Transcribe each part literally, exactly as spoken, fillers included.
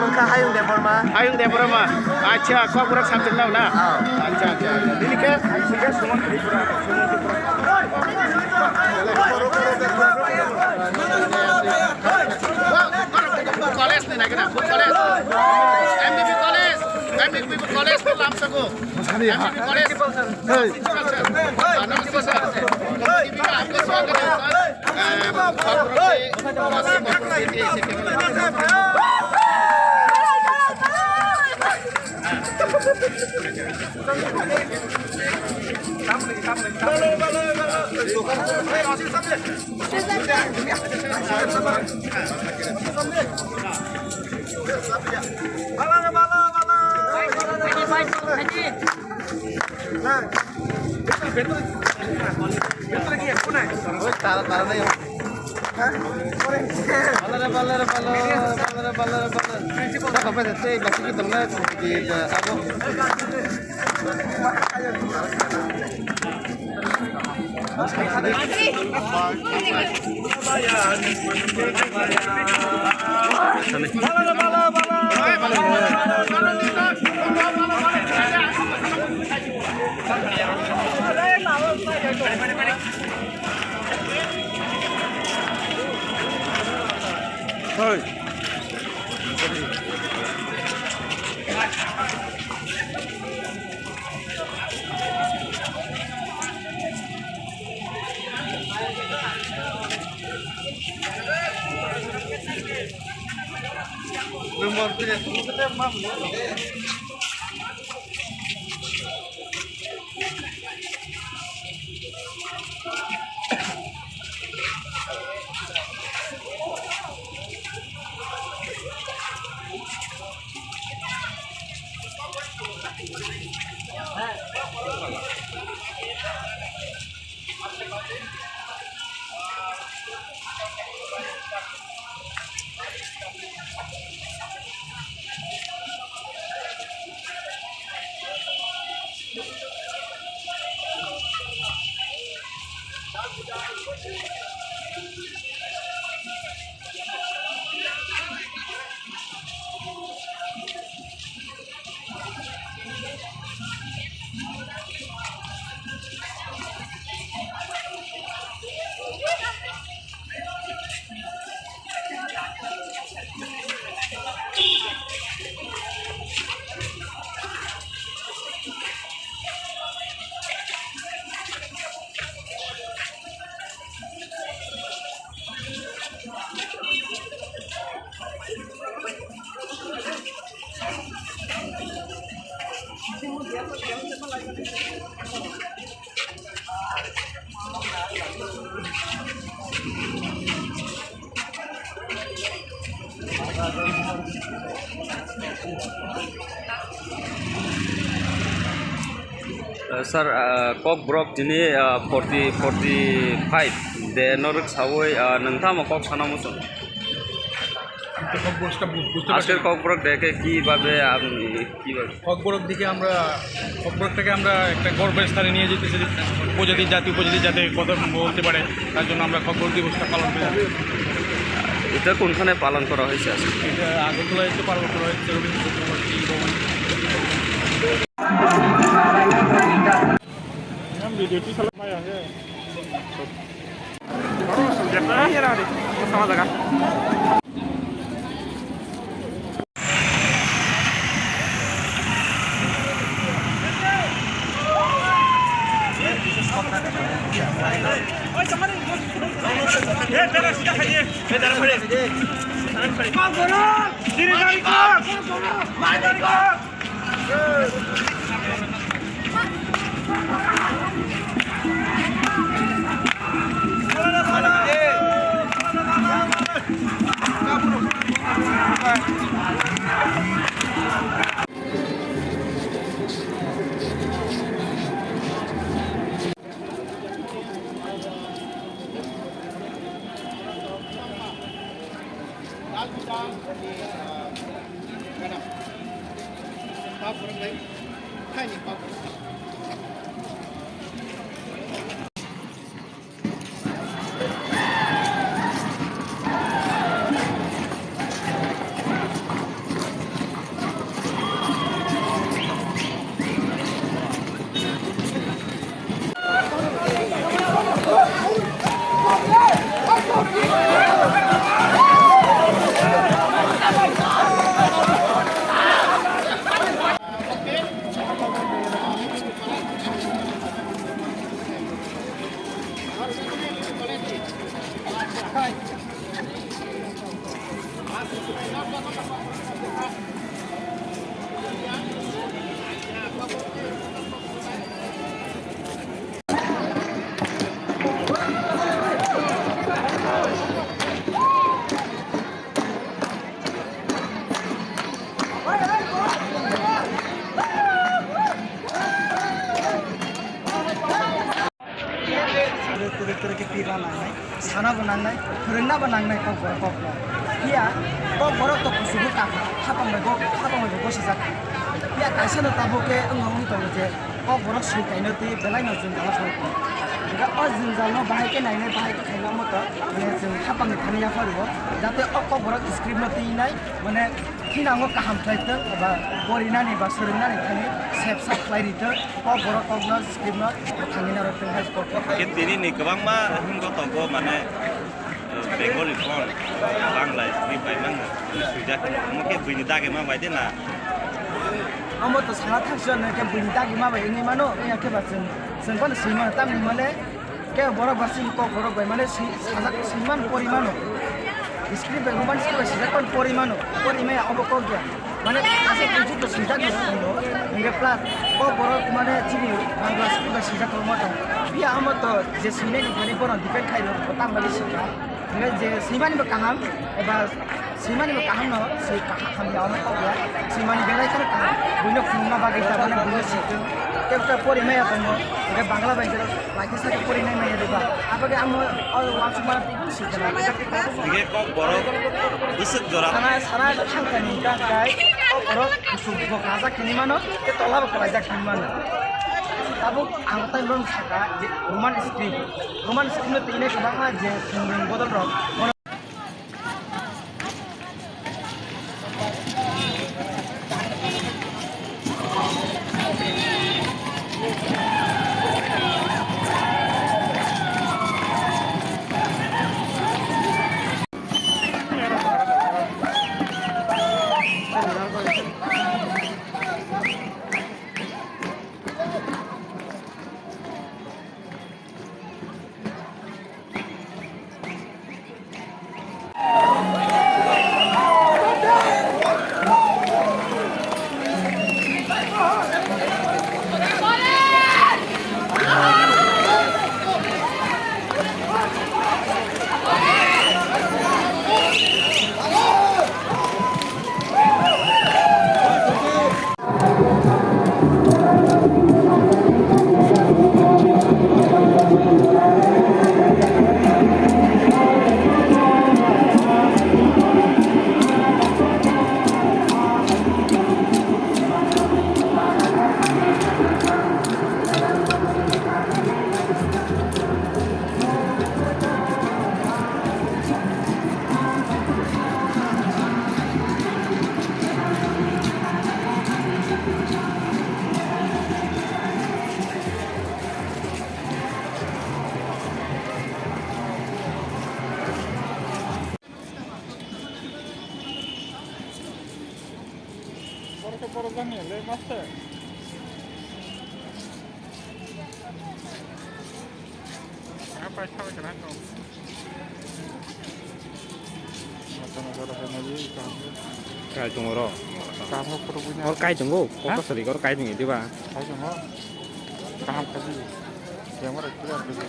mung kha Hayung Debbarma. Hayung Debbarma. Acha, Kokborok subject nao na? Oh. Acha, acha, acha. Bini khe? Bini khe Suman Tripura. Suman Tripura. College ni nai kena, college. M D B college, M D B college ni lamsako. M D B college. Hey. Namaste sir. Namaste sir. Namaste sir. Sir, ah, Kokborok tini, ah, forty, forty five de norok sawi, ah, nwng tamo kok sana muchung? আমি তো সব বুঝতে, বুঝতে পারছি আজকের না। Kokborok de ke kibabe, apni kibabe? Kokborok দিকে আমরা, ককবরকটাকে আমরা একটা গর্বের স্থানে নিয়ে যেতে চাই। উপজাতি জাতি, উপজাতি জাতি কথা বলতে পারে, তার জন্য আমরা ককবরক দিবসটা পালন করে থাকি। এটা কোনখানে পালন করা হয়েছে আজকে? এটা আগরতলায় তো পালন করা হয়েছে রবীন্দ্র চক্রবর্তী ভবন। Kwrwi kwrwi kwrwi khe pirna nangnai, sanabo nangnai, phwrwngna bo nangnai kokborok kokno. Phiya kokborok to kuchugo kaham, hapang bai bo, hapang bai bo gosijak. Phiya kaisa no tabuk khe wngno wngwi tongo je kokborok swi kaino twi belai no jwngjalo soi. Hingkhe o jwngjal no bahai khe nainai, bahai khe khaina omo to, mane, chwng hapang ni thani yapharwi o, jate o kokborok script no twinai, mane, thinango kaham khlai tong, eba porinani ba swrwngnani thani sep sak khlai ri tong. Kokborok kokno script no thangwi narwk tong hai kok. Khe tini ni kwbangma hwngo tongo, mane, eh, Bengali phone, Bangla script bai mang swijak, omo khe buini dagi ma bai de na. Omo to sana thaksa na khe buini dagi ma bai wngwi mano, wngya khe ba chwng, chwng phano swi mano, tamni hwnmale khe borok ba chini kokborok bai mane swi, sajak swi man pori mano. Script bai Roman script bai swijak phano pori mano, pori maya obo kok ya. Mane aswk kintu to swijak no swngo, hingke plus kokborok mane chini Bangla script bai swijak tongma tong. Phiya omo to je swinai ni thani bono depend khai rw, tam bagwi swikha. Hingke je swimani bo kaham, eba swimani bo kaham no, swi kaham ya omo kok ya. Swimani belai kheno kaham, buino phunukna bagwi tabana buino switwng. Tei pori maya tongo, hingke Bangla bai jero laithai saka pori nai maya rwba. Aboni ang o uansukma twi Hingke kokborok bwswk jora. Sana, sana thangkani kakai kokborok kuchuk bo kajak hinwi mano, tei tola bo kwlaijak hinwi mano. Tabuk ang tai bono saka je Roman script, Roman script no twi nai kwbangma je thwngmung bodol rok. Borok khe borok jani le master. Apa sawi kana to? Mata na jora hai nai kaham. Kai tongo ro. Kaham ko photo buina. Or kai tongo. Ha? Kok sari or kai tongo diba? Kai tongo. Kaham kaji. Yang mana kira kaji.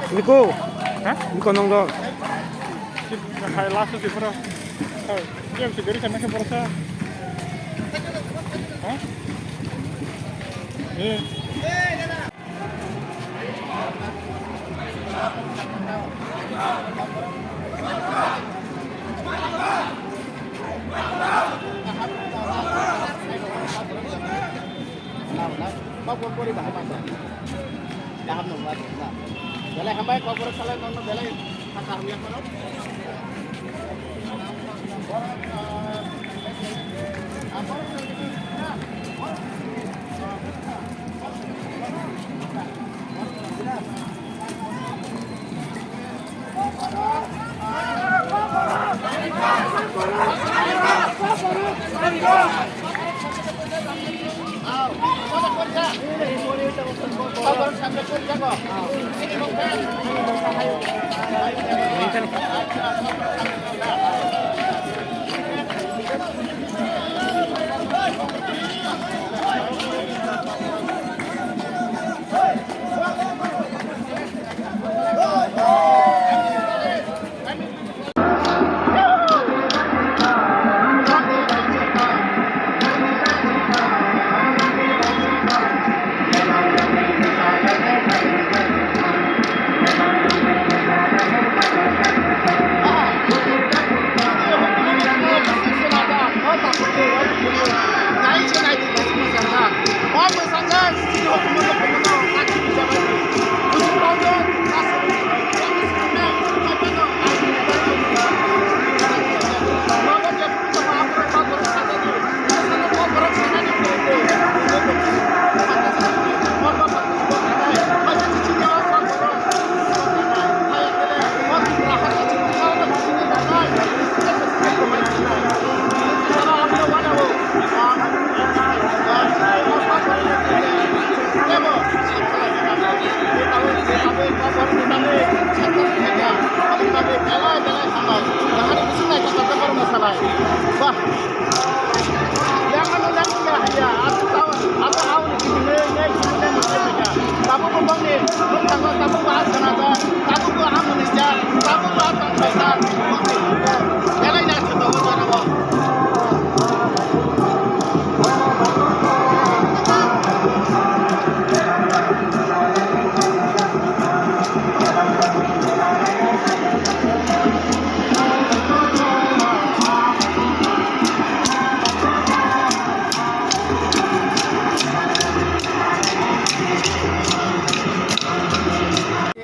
Niko? Ha? Niko nong dor. Hai lasu si pura. Hai, dia bisa gari sana ke pura sa. Belai hambai, kokborok salai nokno belai hakha hamya khoro. Bah. Yang anu yang ya, ya, aku tahu, aku tahu ni sini, ini, ini, ini, ini, ini. Tabuk bo bangni bwskango, tabuk bo ah sana ba, tabuk bo ah mwnwi ja, tabuk bo ah tong bai ja. Belai na khe tongo jora bo.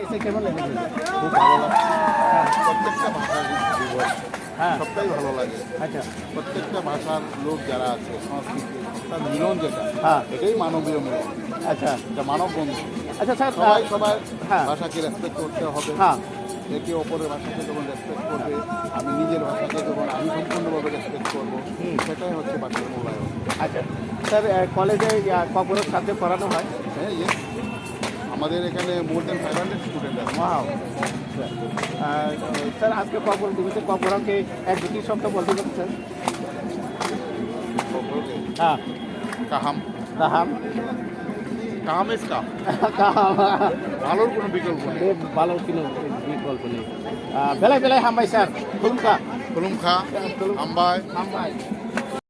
এসে কেমন লেগেছে? খুব ভালো লাগছে। প্রত্যেকটা ভাষার যে পরিবার, হ্যাঁ। সবটাই ভালো লাগে। আচ্ছা। প্রত্যেকটা ভাষার লোক যারা আছে, সংস্কৃতি, তার মিলন যেটা, হ্যাঁ। এটাই মানবীয় মিলন। আচ্ছা। এটা মানব বন্ধন। আচ্ছা, স্যার, সবাই আহ, সবার হ্যাঁ। ভাষাকে রেসপেক্ট করতে হবে। হ্যাঁ। একে অপরের ভাষাকে যখন রেসপেক্ট করবে, আমি নিজের ভাষাকে যখন আমি সম্পূর্ণভাবে রেসপেক্ট করবো, হুম। সেটাই হচ্ছে ভাষার মূল্যায়ন। আচ্ছা, স্যার, আহ, কলেজে, আহ, ককবরক সাবজেক্ট পড়ানো হয়? হ্যাঁ, ইয়েস। আমাদের এখানে more than five hundred student আছে। ওয়াও। আহ, স্যার, আজকে ককবরক দিবসে ককবরকে এক দুটি শব্দ বলতে পারেন, স্যার? ককবরকে? হ্যাঁ। কাহাম। কাহাম। কাহাম ইজ কাহাম। কাহাম। ভালোর কোনো বিকল্প নেই। বে-, ভালোর কোনো বিকল্প নেই। আহ, বেলায় বেলায় হামবাই স্যার। খুলুমখা। খুলুমখা। খুলুম-, হামবাই। হামবাই।